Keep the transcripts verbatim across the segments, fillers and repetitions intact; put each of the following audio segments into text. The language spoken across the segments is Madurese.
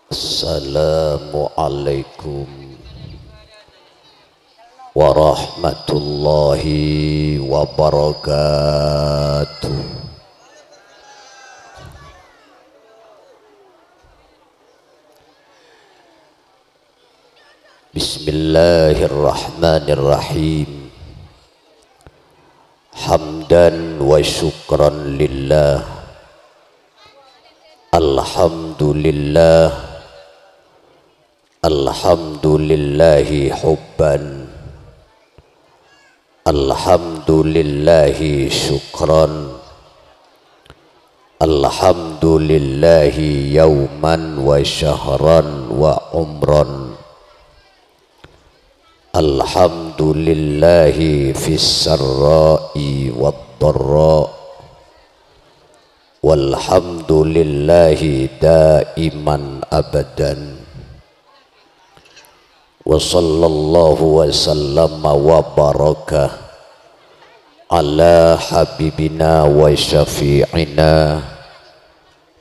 Assalamualaikum warahmatullahi wabarakatuh. Bismillahirrahmanirrahim. Hamdan wa syukran lillah. Alhamdulillah. Alhamdulillahi hubban. Alhamdulillahi syukran. Alhamdulillahi yauman wa syahran wa umran. Alhamdulillahi fis sarra'i wad dharra. Walhamdulillahi daiman abadan. Wa sallallahu wa sallama wa baraka ala habibina wa syafi'ina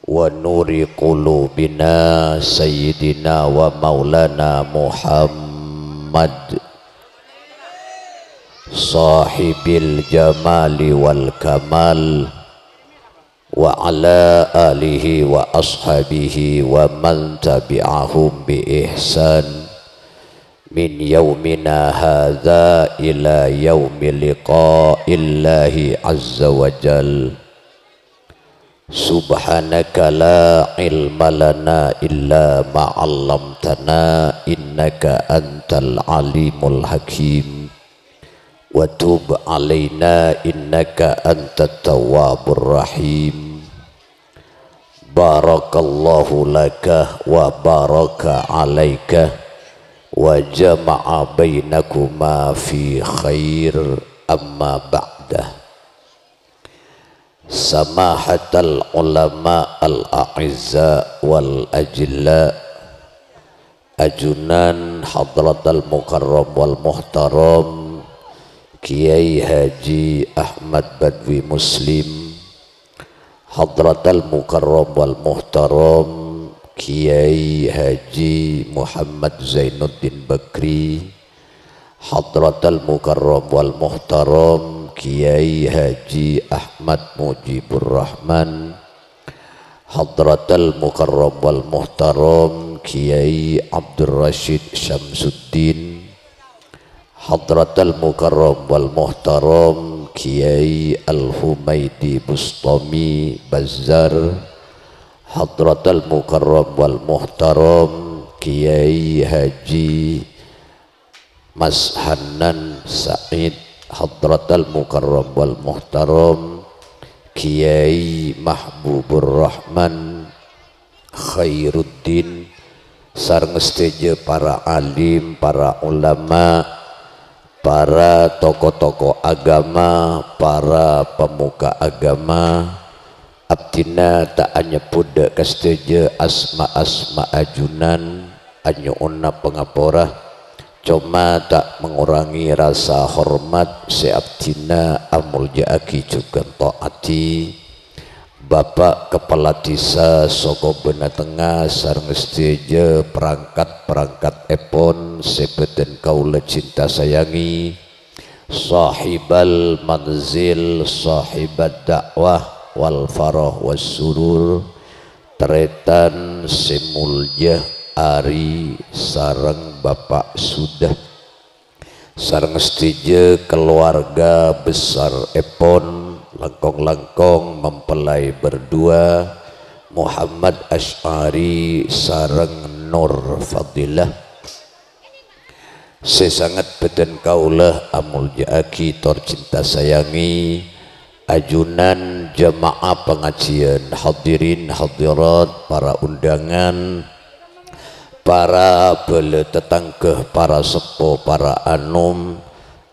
wa nuri qulubina sayyidina wa maulana Muhammad sahibil jamali wal kamal wa ala alihi wa ashabihi wa man tabi'ahum bi ihsan min yaumina hadza ila yaumi liqa'illahi azza wa jal. Subhanaka la ilma lana illa ma 'allamtana innaka antal alimul hakim. Wa tub alaina innaka antat tawwabur rahim. Barakallahu laka wa baraka alaika wa jama'a bainakuma fi khair, amma ba'da. Samahatal ulama al a'izza wal ajilla, ajunan hadratal mukarram wal muhtaram Kiai Haji Ahmad Badwi Muslim, hadratal mukarram wal muhtaram Kiai Haji Muhammad Zainuddin Bakri, hadratal mukarram wal muhtaram Kiai Haji Ahmad Mujibur Rahman, hadratal mukarram wal muhtaram Kiai Abdul Rashid Syamsuddin, hadratal mukarram wal muhtaram Kiai Al Humaidi Bustami Bazzar, hadratal mukarram wal muhtaram Kiai Haji Mas Hanan Said, hadratal mukarram wal muhtaram Kiai Mahbubur Rahman Khairuddin, sareng sadhâjâ para alim, para ulama, para tokoh-tokoh agama, para pemuka agama, Abdhina ta' anyebbhut dhâ' ka sadhâjâ asma-asma ajunan, anyo'ona pangapora, coma ta' mangorangè rasa hormat sè abdhina amolja'aghi jhughân ta'adhi Bapa' Kapala Dhisa Sokobânna Tengnga sareng sadhâjâ parangkat-parangkat èpon sè bâdhân kaulâ cinta sayangè. Sahibal manzil, sahibad da'wah, wal farah was surur, tarètan sè molja Ari sareng Bapa' Suda, sareng sadhâjâ kalowarga bessar èpon, langkong-langkong mempelai berdua, Muhammad Asy'ari sareng Nur Fadilah. Sè sanget bâdhân kaulâ amolja'aghi tor cinta sayangè, ajunan jamaah pangajiân, hadirin hadirat, para undangan, para bhâlâ tatangghâ, para seppo, para anom,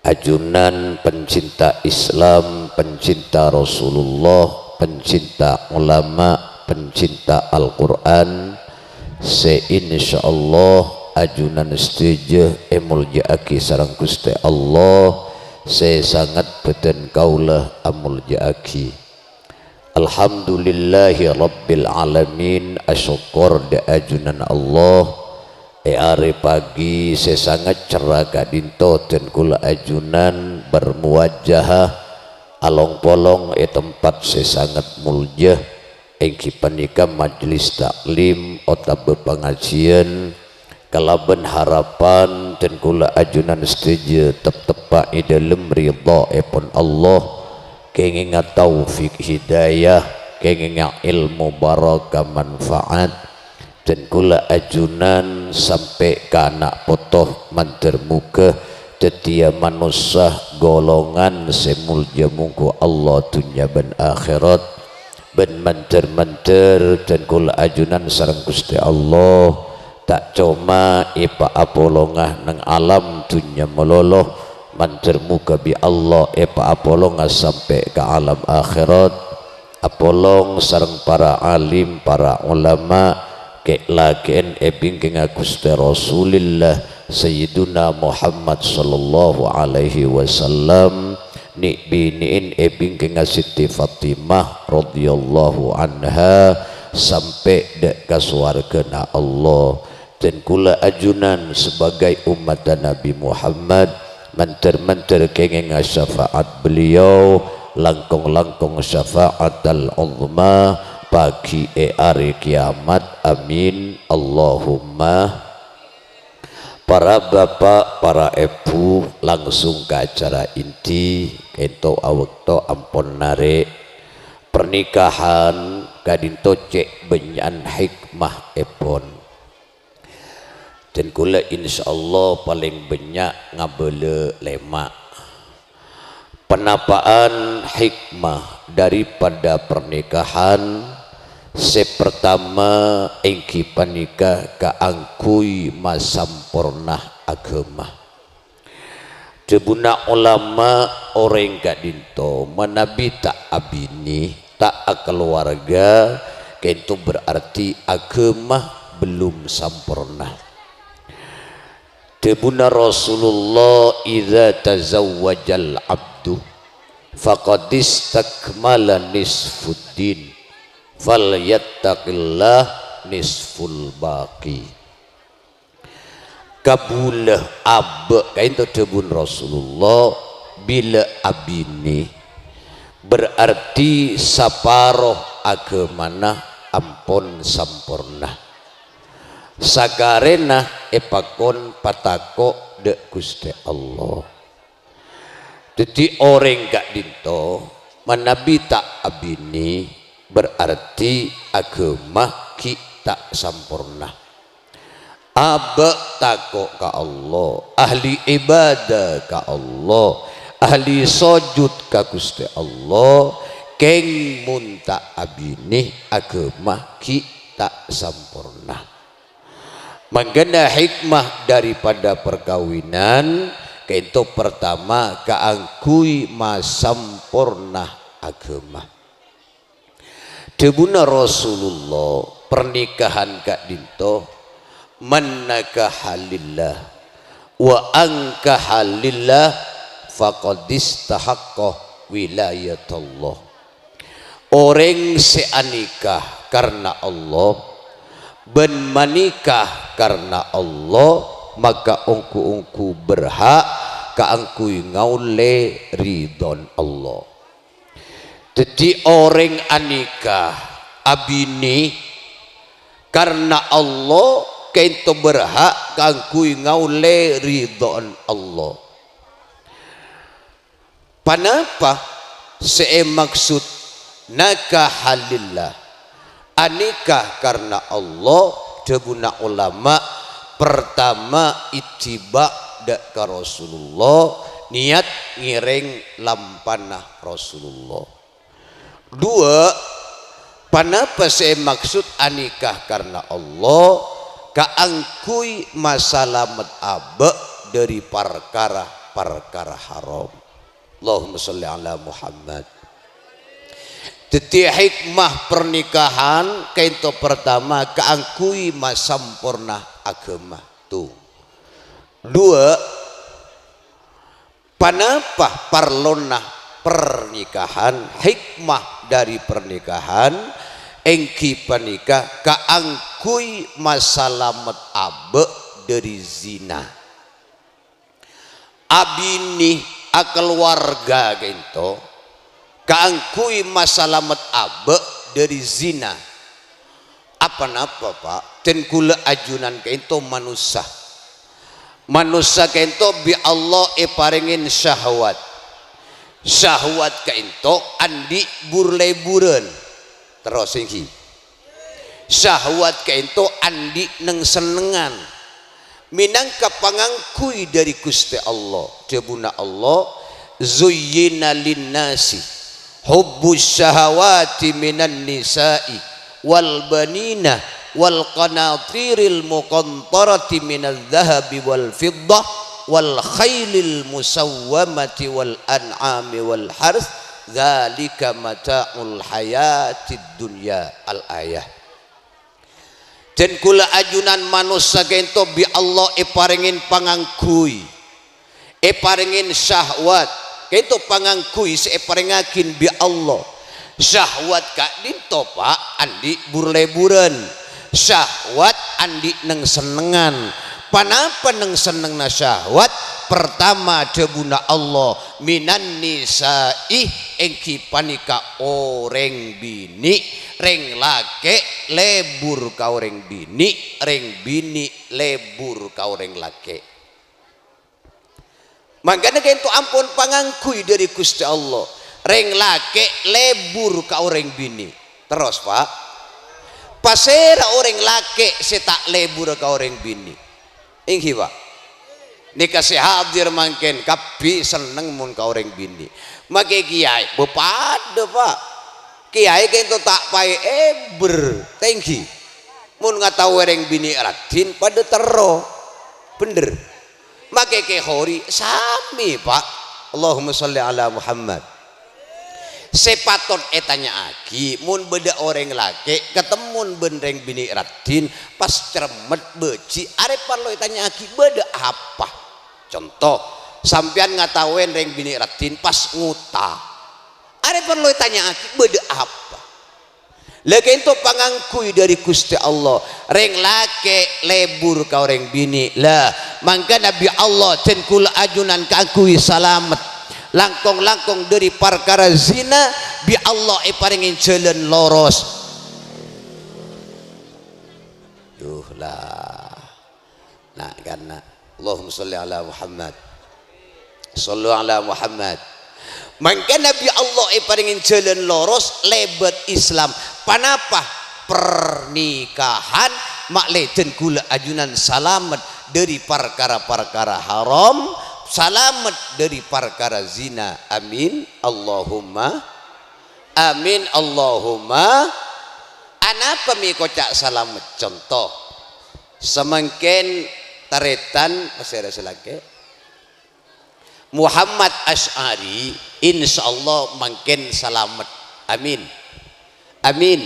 ajunan pencinta Islam, pencinta Rasulullah, pencinta ulama, pencinta Al-Qur'an, sè insyaallah ajunan sadhâjâ èmolja'aghi sareng Ghustè Allah sè sanget bâdhân kaulâ amolja'aghi. Alhamdulillahi Rabbil Alamin, asokkor dâ' ajunan Allah, è arè pagi sè sanget cerra ka'dinto dân kaulâ ajunan bermuwajahah along-polong è tempat sè sanget molja, èngghi panèka majlis ta'lim otabâ pangajiyân, kalabân harapan dân kaulâ ajunan sadhâjâ tep-teppa' è dâlem ridhâèpon Allah, kèngènga taufik hidayah, kèngènga èlmo barokah manfaat, dân kaulâ ajunan sampè' ka ana' poto mandhâr moghâ dhâddhiyâ manossa golongan sè molja mongghu Allah dhunnya bân akhèrat. Bân mandhâr-mandhâr dân kaulâ ajunan sareng Ghustè Allah, ta' coma èpaapolonga neng alam dhunnya malolo, mandhâr moghâ bi' Allah èpaapolonga sampè' ka alam akhèrat. Apolong sareng para alim, para ulama, kè'-lakè'en è bingkèngnga Ghustè Rasulillah Sayyiduna Muhammad sallallahu alaihi wasallam, nè'-binè'en è bingkèngnga Siti Fatimah radhiyallahu anha sampè' dâ' ka sowarghâna Allah. Dân kaulâ ajunan sebagai ommatta Nabi Muhammad, mandhâr-mandhâr kèngènga syafaat beliau, langkong-langkong syafaatal uzma pagi è arè kiyamat. Amin. Allahumma. Para bapa', para èbhu, langsung ka acara inti, ka'dinto abâkto ampon narè'. Pernikahan ka'dinto cè' bânnya'an hikmaèpon. Dân kaulâ insyaallah palèng bânnya' ngabâlâ lèma'. Panapa'an hikmah daripada pernikahan, sè partama èngghi panèka kaangghuy masamporna aghâma. Dhâbuna ulama, orèng ka'dinto manabi ta' abinè, ta' akalowarga, ka'dinto berarti aghâma belum samporna. Dhâbuna Rasulullah, "Idza tazawwajal abdu faqad istakmala nisfuddin, falyattaqillah nisful baqi." Kabulâ abâ', ka'dinto dhâbuna Rasulullah, bilâ abinè, berarti saparo aghâmana ampon samporna. Sakarèna èpakon patako' dâ' Ghustè Allah. Dhâddhi orèng ka'dinto manabi ta' abinè, berarti aghâma ghi' ta' samporna. Abâ' tako' ka Allah, ahli ibadah ka Allah, ahli sojud ka Ghustè Allah, kèng mon ta' abinè aghâma ghi' ta' samporna. Mangkana hikmah daripada perkawinan, ka'dinto pertama kaangghuy masamporna aghâma. Dhâbuna Rasulullah, pernikahan ka'dinto, "Man nakaha lillah, wa ankaha lillah, faqad istahaqqa wilayatallah." Orèng sè anikah karna Allah bân manikah karna Allah, maka ongghu-ongghu berhak kaangghuy ngaollè ridhona Allah. Dhâddhi, orèng anikah abinè karna Allah, ka'dinto berhak kaangghuy ngaollè ridhona Allah. Ponapa sè èmaksud nakaha lillah? Anikah karna Allah, dhâbuna ulama, pertama ittiba' dâ' ka Rasulullah, niyat ngèrèng lampana Rasulullah. Duwâ', ponapa sè èmaksud anikah karna Allah? Kaangghuy masalamet abâ' dâri parkara-parkara haram. Allahumma shalli ala Muhammad. Dhâddhi, hikmah pernikahan ka'dinto pertama kaangghuy masamporna aghâma. Tu. Duwâ', ponapa parlona pernikahan, hikmah dhâri parnikahan èngghi panèka kaangghuy masalamet abâ' dhâri zina. Abinè, akalowarga ka'ènto kaangghuy masalamet abâ' dhâri zina. Aponapa, Pa'? Dân kaulâ ajunan ka'ènto manossa. Manossa ka'ènto bi' Allah èparèngè syahwat. Syahwat ka'ènto andi' bur-lèburân. Terros èngghi. Syahwat ka'ènto andi' neng-sennengngan. Mènangka pangangguy dhâri Ghustè Allah. Dhâbuna Allah, "Zuyyina linnasi hubbus syahawati minan nisa'i wal banina wal qanatiril muqantarati minadz dzahabi wal fiddah wal khailil musawwamati wal an'ami wal harts, dzalika mata'ul hayatid dunya." Al-ayah. Dân kaulâ ajunan manossa ka'ènto bi' Allah èparèngè pangangguy, èparèngè syahwat, ka'ènto pangangguy sè èparèngaghi bi' Allah. Syahwat ka'dinto, Pa', andi' bur-lèburân. Syahwat andi' neng-sennengngan. Ponapa neng-sennengnganna syahwat? Pertama, dhâbuna Allah, "Minan nisa'i," èngghi panèka orèng binè'. Rèng lakè' lèbur ka orèng binè', rèng binè' lèbur ka orèng lakè'. Mangkana ka'ènto ampon pangangguy dhâri Ghustè Allah. Rèng lakè' lèbur ka orèng binè'. Terros, Pa', pasèra orèng lakè' sè ta' lèbur ka orèng binè'? Èngghi, Pa'? Nèka sè hadir mangkèn kabbhi senneng mon ka orèng binè'. Makè kèyaè, bâ padâ, Pa'. Kèyaè ka'ènto ta' paè èbher, ta' èngghi. Mon ngataowè rèng binè' raddhin, padâ terro. Bhender. Makè kèyaè hori, samè, Pa'. Allahumma shalli ala Muhammad. Sè patot ètanya'aghi, mon bâdâ orèng lakè' katemmon bân rèng binè' raddhin, pas cermet bâji', arè parlo ètanya'aghi, bâdâ apa? Conto, sampèyan ngataowè rèng binè' raddhin pas ngota. Arè parlo ètanya'aghi, bâdâ apa? La ka'ènto pangangguy dhâri Ghustè Allah. Rèng lakè' lèbur ka orèng binè'. La, mangkana bi' Allah dân kaulâ ajunan kaangghuy salamet. Langkong-langkong dhâri parkara zina, bi' Allah èparèngè jhâlân loros. Duh, la. Na', kan, na'. Allahumma shalli ala Muhammad. Shallu ala Muhammad. Mangkana bi' Allah èparèngè jhâlân loros lèbât Islam. Ponapa? Parnikahan, ma'lè dân kaulâ ajunan salamet dhâri parkara-parkara haram, salamet dhâri parkara zina. Amin. Allahumma amin. Allahumma. Anapa mè' koca' salamet? Conto, samangkèn tarètan, pasèra sè lakè'? Muhammad Asy'ari, insyaallah mangkèn salamet. Amin. Amin.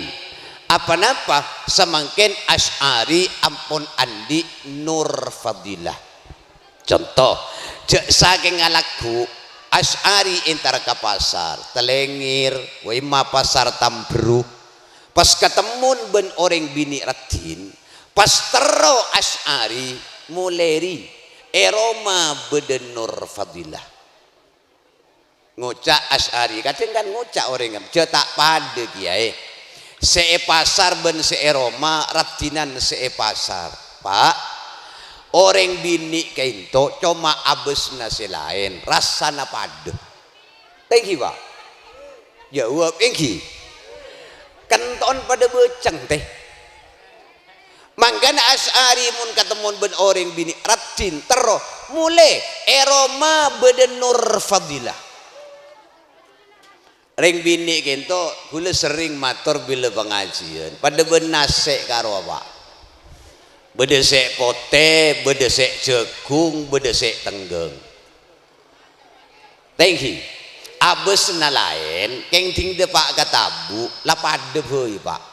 Aponapa samangkèn Asy'ari ampon andi' nur fadilah? Conto, jhâ' sakèng alaggu, Asy'ari entar ka pasar, Talèngèr, wèma pasar Tamberru. Pas katemmon bân orèng binè' raddhin, pas terro Asy'ari molèri, è roma bâdâ nur fadilah. Ngoca' Asy'ari, kadhâng kan ngoca' orèng, jhâ' ta' padâ kèyaè. Sè è pasar bân sè è roma, raddhinan sè è pasar. Pa', orèng binè' ka'ènto coma abâsna sè laèn, rassana padâ. Ta' èngghi, Pa'? Jâwâb, èngghi. Kènto'en padâ bâceng, tè. Mangkana Asy'ari mon katemmon bân orèng binè' raddhin, terro, molè, è roma bâdâ nur fadilah. Rèng binè' kènto, ghulâ serrèng mator bilâ pangajiyân, padâ bân nasè' karo apa? Bâdâ sè potè, bâdâ sè jhâghung, bâdâ sè tèngghâng. Ta' èngghi, abâsna laèn, kèng dhing dâpa' ka tabu', la padâ bhâi, Pa'.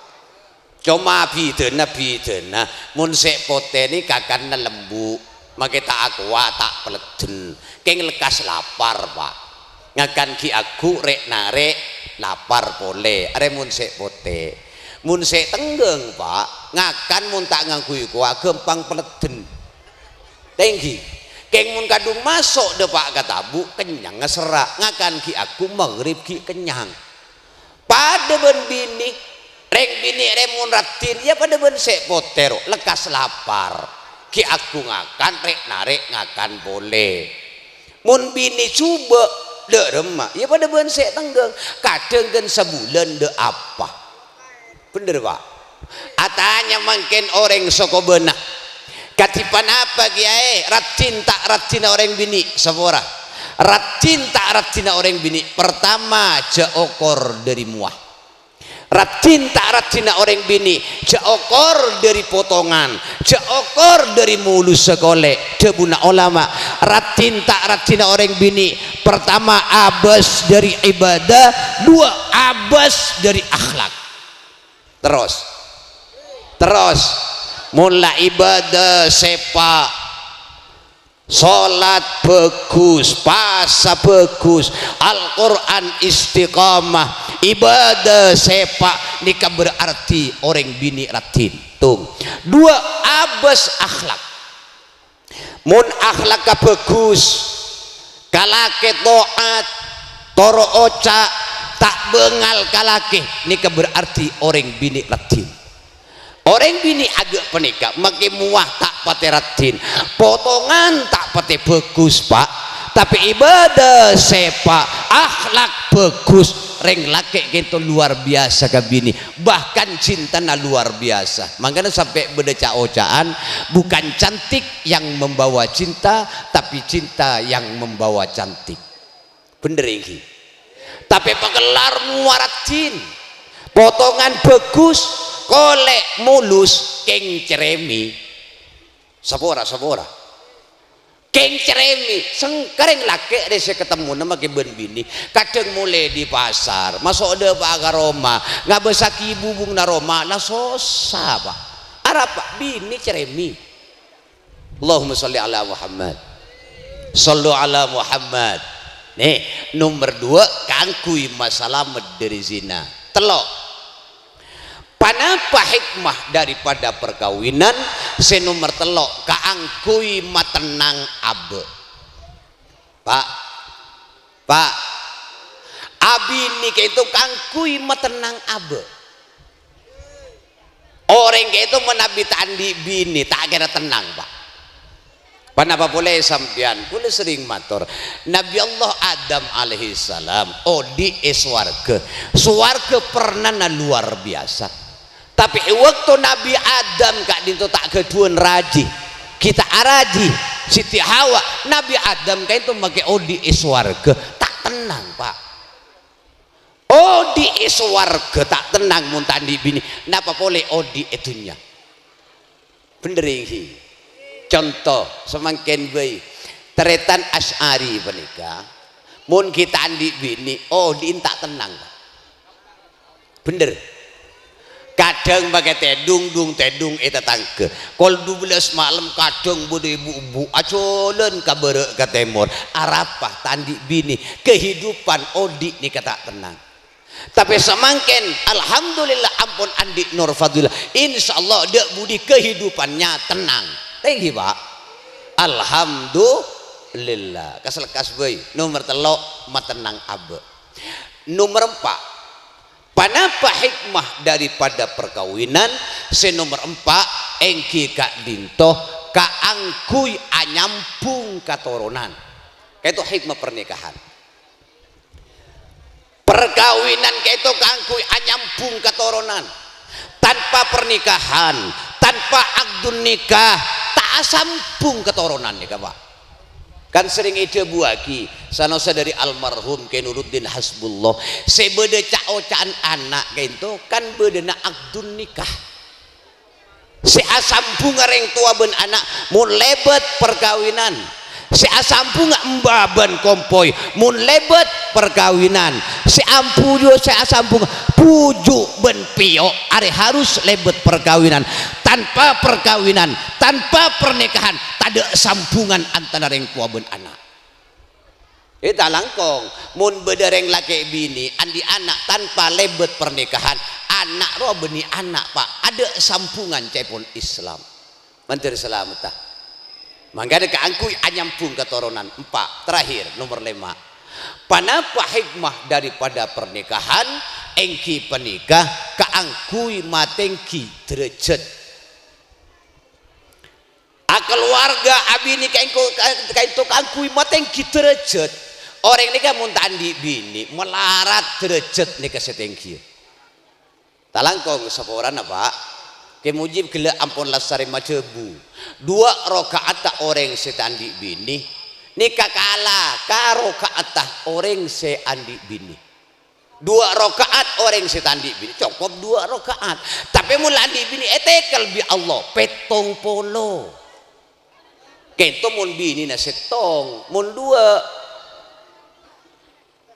Coma bhidhâna-bhidhâna, mon sè potè nè kakanna lembu', makè ta' akowa, ta' paleddhen, kèng lekkas lapar, Pa'. Ngakan ghi' agghu' rè'-narè' lapar polè, arè mon sè' potè. Mon sè' tenggheng, Pa', ngakan mon ta' ngangghuy kowa ghâmpang paleddhân. Ta' ènggi. Kèng mon kadhung maso' dâpa' ka tabu', kennyang ngaserra'. Ngakan ghi' agghu' maghrib ghi' kennyang. Padâ bân binè, rèng binè' rè mon raddhin, iyâ padâ bân sè' potè ro, lekkas lapar. Ghi' agghu' ngakan, rè'-narè' ngakan polè. Mon binè jhubâ', dâ' remma, iyâ padâ bân sè' tenggheng. Kadhâng ghân sabulân dâ' apa. Bhender, Pa'? Atanya mangkèn orèng sokobâna. Kadhi ponapa, Kèyaè? Raddhin ta' raddhinna orèng binè'? Sapora. Raddhin ta' raddhinna orèng binè'? Pertama, jhâ' okor dâri mowa. Raddhin ta' raddhinna orèng binè', jhâ' okor dâri potongan, jhâ' okor dâri molussa kolè'. Dhâbuna olama, raddhin ta' raddhinna orèng binè', pertama abâs dâri ibadah, dua abâs dâri akhlak. Terros, terros, mon la ibadah sèpa', Sholat bagus, pasa bagus, Al-Qur'an istiqamah, ibadah sèpa', nèka berarti orèng binè' raddhin. Tung. Dua, abâs akhlak. Mon akhlakka bagus, ka lakè to'at, toro' oca', ta' bângal ka lakè, nèka berarti orèng binè' raddhin. Orèng binè' aghâ' panèka makè mowa ta' patè raddhin, potongan ta' patè bagus, Pa', tapè ibadah sèpa', akhlak bagus, rèng lakè' kènto luar biasa ka binè', bahkan cintana luar biasa. Mangkana sampè' bâdâ ca'-oca'an, "Bukan cantik yang membawa cinta, tapi cinta yang membawa cantik." Bhender ènggi. Tapè pakellar mowa raddhin. Potongan bagus, kolè' mulus, kèng cerèmè. Sapora, sapora. Kèng cerèmè, sèngkèr rèng lakè' rè sè katemmona makè bân binè. Kadhâng molè dâri pasar, maso' dâpa' ka roma, ngabâssaghi bubungna roma, la sossa, Pa'. Arapa? Binè cerèmè. Allahumma sholli ala Muhammad. Shallu ala Muhammad. Nè, nomer dua, kaangghuy masalamet dâri zina. Tello'. Ponapa hikmah daripada perkawinan? Sè nomer tello', kaangghuy matennang abâ'. Pa', Pa', abinè kènto kaangghuy matennang abâ'. Orèng kèto manabi ta' andi' binè, ta' kèra tennang, Pa'. Ponapa polè sampèyan? Kaulâ serrèng mator, Nabi Allah Adam alaihissalam odi' è sowarghâ. Sowarghâ pernana luar biasa. Tapè è bâkto Nabi Adam ka'dinto ta' ghâdhuwân rajhi, ghi' ta' arajhi Siti Hawa, Nabi Adam ka'dinto makè odi' è sowarghâ, ta' tennang, Pa'. Odi' è sowarghâ ta' tennang mon ta' andi' binè, napa polè odi' è dhunnya? Bhender ènggi. Conto, samangkèn bhâi, tarètan Asy'ari panèka, mon ghi' ta' andi' binè, odi'na ta' tennang, Pa'. Bhender. Kadhâng makè tèdung-dung tèdung è tatangghâ. Kol dubellâs malem kadhâng bâdâ èbu-èbu ajhâlân ka bârâ' ka tèmor. Arapa ta' andi' binè? Kehidupan odi' nèka ta' tennang. Tapè samangkèn, alhamdulillah, ampon andi' Nur Fadillah. Insyaallah, dâ' budi kehidupannya tennang. Ènggi, Pa'. Alhamdulillah. Kas-lekkas bhâi. Nomer tello', matennang abâ'. Nomer empa', ponapa hikmah daripada perkawinan? Sè nomer empa', ènggi ka'dinto kaangghuy anyambhung katoronan. Ka'dinto hikmah pernikahan. Perkawinan ka'dinto kaangghuy anyambhung katoronan. Tanpa pernikahan, tanpa akdun nikah, ta' asambhung katoronan nèka, Pa'. Kan serrèng èdhâbuwâghi, sanaossa dâri almarhum Kè Nuruddin Hasbullah, sè bâdâ ca'-oca'an ana' ka'dinto kan bâdâna akdun nikah. Sè asambhungnga rèng towa bân ana' mon lèbât perkawinan. Sè asambhungnga emba bân kompoy mon lèbât perkawinan. Sè ambu-, sè asambhungnga bhuju' bân pèyo' arè harus lèbât perkawinan. Tanpa perkawinan, tanpa pernikahan, tadâ' sambhungan antara rèng towa bân ana'. Eh, talangkong, mon bâdâ rèng lakè' binè' andi' ana' tanpa lèbât pernikahan, ana' rowa bânnè ana', Pa', adâ' sambhungan ca'èpon Islam. Mandhâr salametta. Mangkana kaangghuy anyambhung katoronan. Empa', terakhir, nomor lèma'. Ponapa hikmah daripada pernikahan? Èngghi panèka kaangghuy matèngghi dârâjhât. Akalowarga abinè kaèngko-, ka-, kaènto kaangghuy matèngghi dârâjhât. Orèng nèka mon ta' andi' binè', malarat dârâjhât nèka sè tèngghi. Talangkong saporana, Pa'. Kè Mujib ghellâ' ampon lasarè majhâbu. Duwâ' raka'atta orèng sè ta' andi' binè, nèka kala ka raka'atta orèng sè andi' binè. Duwâ' raka'at orèng sè ta' andi' binè, cokop duwâ' raka'at. Tapè mon la andi' binè, ètèkel bi' Allah, pèttong polo. Kènto mon binèna sèttong, mon duwâ'.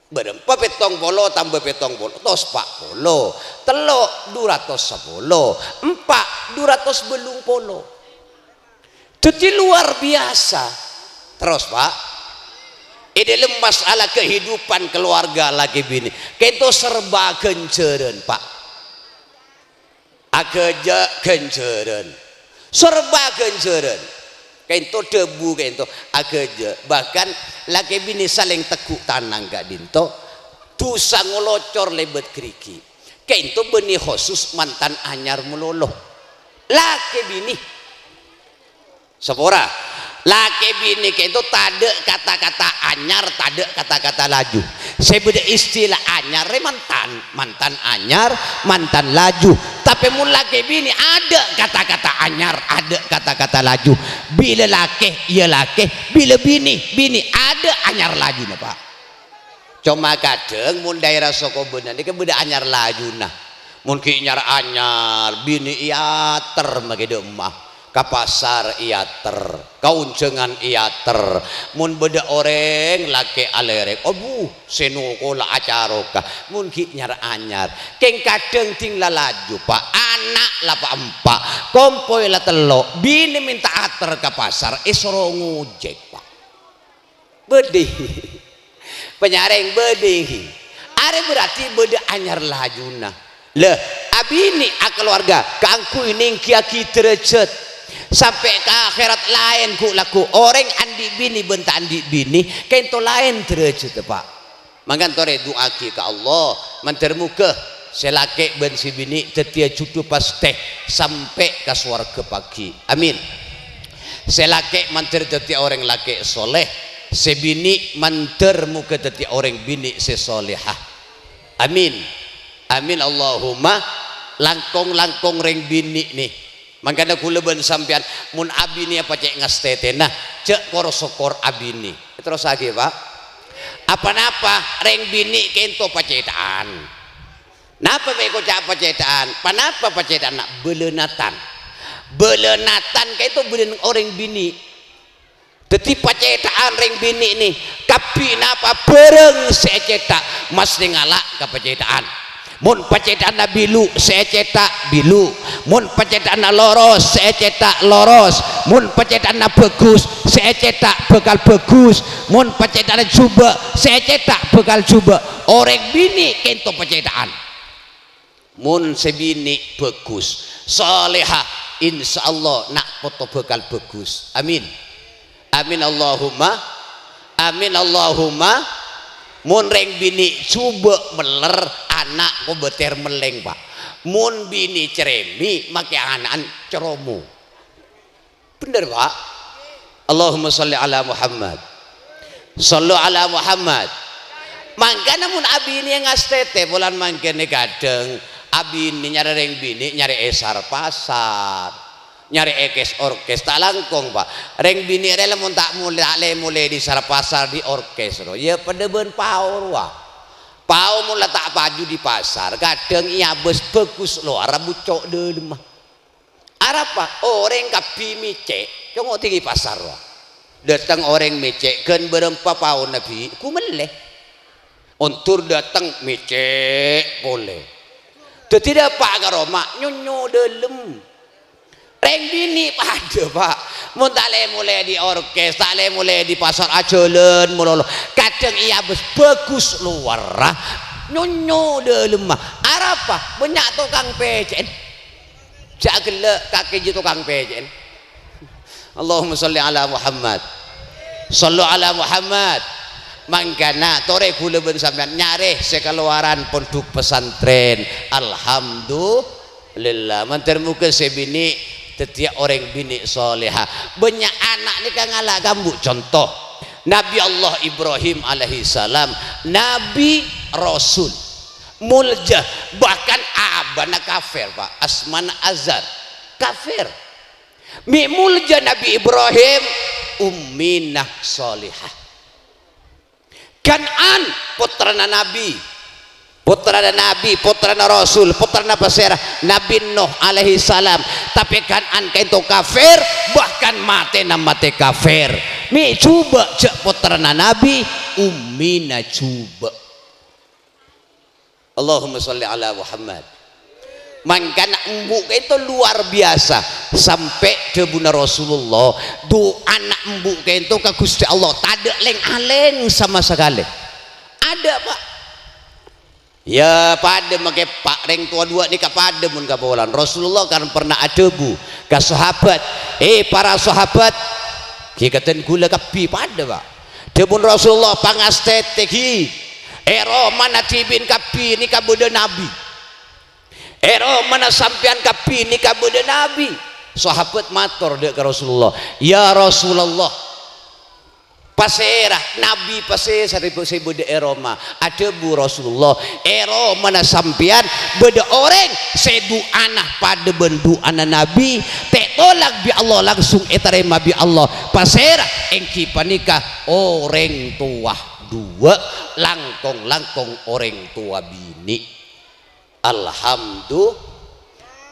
Bârâmpa pèttong polo tamba pèttong polo, tos pa' polo. Tello', du ratos sapolo. Empa', du ratos bâllung polo. Dhâddhi luar biasa. Terros, Pa', è dhâlem masalah kehidupan keluarga lakè binè, kènto serba ghânjhârân, Pa'. Aghâjâ' ghânjhârân. Serba ghânjhârân. Kènto dhâbu kènto aghâjâ'. Bahkan lakè binè salèng tegghu' tanang ka'dinto, dhusa ngolocor lèbât ghârighi'. Kènto bânnè khusus mantan anyar malolo. Lakè binè. Sapora. Lakè binè kènto tadâ' kata-kata anyar, tadâ' kata-kata laju. Sè bâdâ istilah anyar rè mantan, mantan anyar, mantan laju. Tapè mon lakè binè adâ' kata-kata anyar, adâ' kata-kata laju. Bilâ lakè, iyâ lakè, bilâ binè, binè, adâ' anyar lajuna, Pa'. Coma kadhâng mon daerah Sokobânah nèka bâdâ anyar lajuna. Mon ghi' nyar-anyar, binè èyater makè dâ' emma. Ka pasar èyater, ka onjhângan èyater. Mon bâdâ orèng lakè alèrèk, abu, sè nokola acaroka. Mon ghi' nyar-anyar, kèng kadhâng ding la laju, Pa'. Ana' la pa'-empa', kompoy la tello', binè mènta ater ka pasar, èsoro ngojek, Pa'. Bâdâ. Panyarèng bâdâ. Arè berarti bâdâ anyar lajuna. Lha, abinè akalowarga kaangghuy nèngghiyâghi dârâjhât sampè' ka akhèrat laèn ghu'-lagghu'. Orèng andi' binè bân ta' andi' binè kènto laèn dârâjhâddhâ, Pa'. Mangkana torè du'aaghi ka Allah, mandhâr moghâ sè lakè' bân sè binè' dhâddhiyâ judhu pastè sampè' ka sowarghâ pagghi'. Amin. Sè lakè' mandhâr dhâddhiyâ orèng lakè' soleh, sè binè' mandhâr moghâ dhâddhiyâ orèng binè' sè solehah. Amin. Amin Allahumma. Langkong-langkong rèng binè' nè. Mangkana kaulâ bân sampèyan, mon abinè apa cè' ngastètèna, jhâ' kor-sokor abinè. Terrossaghi, Pa'. Apa-napa rèng binè' kènto pacèta'an. Napa mè' èkoca' pacèta'an? Ponapa pacèta'anna? Bâlânatan. Bâlânatan ka'dinto bâdâna orèng binè'. Dhâddhi pacèta'an rèng binè' nè, kabbhi napa bhârâng sè ècèta' mastè ngala' ka pacèta'an. Mon pacèta'anna bilu' sè ècèta' bilu', mon pacèta'anna loros sè ècèta' loros, mon pacèta'anna bhâghus sè ècèta' bhâkal bhâghus, mon pacèta'anna jhubâ' sè ècèta' bhâkal jhubâ'. Orèng binè' kènto pacèta'an. Mon sè binè' bhâghus, salehah, insyaallah na' potto bhâkal bhâghus. Amin. Amin Allahumma. Amin Allahumma. Mon rèng binè' jhubâ' meller, ana' kobâtèr mellèng, Pa'. Mon binè' cerèmè', makè ana'na ceromo. Bhender, Pa'? Allahumma shalli ala Muhammad. Shallu ala Muhammad. Mangkana mon abinè ngastètè, polana mangkènè kadhâng abinè nyarè rèng binè' nyarè è sar-pasar. Nyarè è kès-orkès, ta' langkong, Pa'. Rèng binè' rè lamon ta' molè, ta' lè-molè dhi' sar-pasar dhi' orkès ro, iyâ padâ bân pao rowa. Pao mon la ta' paju dhi' pasar, kadhâng èabâs bhâghus lowar, bucco' dâlemma. Arapa? Orèng kabbhi mècè', congo' dhi' pasar rowa. Dâteng orèng mècè', ghân bârâmpa paona bi' ghu mellè. Ondur dâteng mècè' polè. Dhâddhi dâpa' ka roma, nyonyo dâlem. Rèng binè' padâ, Pa'. Mon ta' lè-molè di orkes, ta' lè-molè di pasar, ajhâlân malolo. Kadhâng è abâs bhâghus lowar, nyonyo dâlemma. Arapa? Bânnya' tokang pècè'èn. Jhâ' ghellâ' kakè jiyâ tokang pècè'èn. Allahumma shalli ala Muhammad. Shallu ala Muhammad. Mangkana torè ghulâ bân sampèyan nyarè sè kalowaran pondhuk pesantren. Alhamdulillah. Mandhâr moghâ sè binè' dhâddhiyâ orèng binè' soleha. Bânnya' ana' nèka ngala' ka embu'. Conto, Nabi Allah Ibrahim alaihissalam, nabi, rasul, molja, bahkan abana kafir, Pak. Asmana Azar. Kafir. Mè' molja Nabi Ibrahim, ummina soleha. Kan'an, pottrana Nabi. Pottrana Nabi, pottrana Rasul, pottrana pasèra? Nabi Nuh alaihissalam. Tapè Kan'an kaènto kafir, bahkan matèna matè kafir. Mè' jhubâ' jhâ' pottrana Nabi, ummina jhubâ'. Allahumma shalli ala Muhammad. Mangkana embu' kaènto luar biasa. Sampè' dhâbuna Rasulullah, du'ana embu' kaènto ka Ghustè Allah tadâ' lèng-alèng sama sakalè. Adâ', Pak. Ya, padâ makè, Pak, rèng towa duwâ' nèka padâ mon kapolan. Rasulullah kan pernah adhâbu ka sahabat, "Eh, para sahabat, ghi' kadhân ghulâ kabbhi padâ, Pak." Dhâbuna Rasulullah, "Pangastètè, ghi. È romana dhibi'en kabbhi nèka bâdâ nabi. È romana sampèyan kabbhi nèka bâdâ nabi." Sahabat mator dâ' ka Rasulullah, "Ya Rasulullah, pasèra, nabi pasè-, sè bâ-, sè bâdâ è roma?" Adhâbu Rasulullah, "È romana sampèyan bâdâ orèng sè du'ana padâ bân du'ana nabi, tè' tolak bi' Allah langsung ètarèma bi' Allah. Pasèra?" "Èngghi panèka orèng towa duwâ', langkong-langkong orèng towa binè'." Alhamdu-,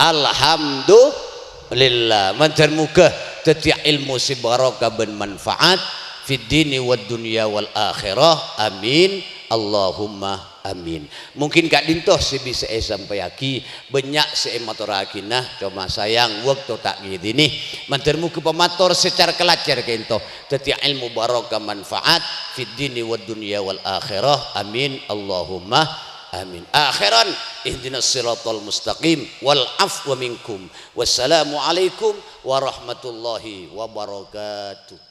Alhamdulillah. Mandhâr moghâ dhâddhiyâ ilmu sè barokah bân manfaat fid dini wad dunya wal akhirah. Amin. Allahumma amin. Mungkin ka'dinto sè bisa èsampèyaghi, bânnya' sè èmatorraghina, coma sayang, bâkto ta' ngèdinè. Mandhâr moghâ pamator secara kelancar kaènto dhâddhiyâ ilmu barokah manfaat fid dini wad dunya wal akhirah. Amin. Allahumma amin. Akhiran, ihdinas siratal mustaqim, wal afwa minkum. Wassalamualaikum warahmatullahi wabarakatuh.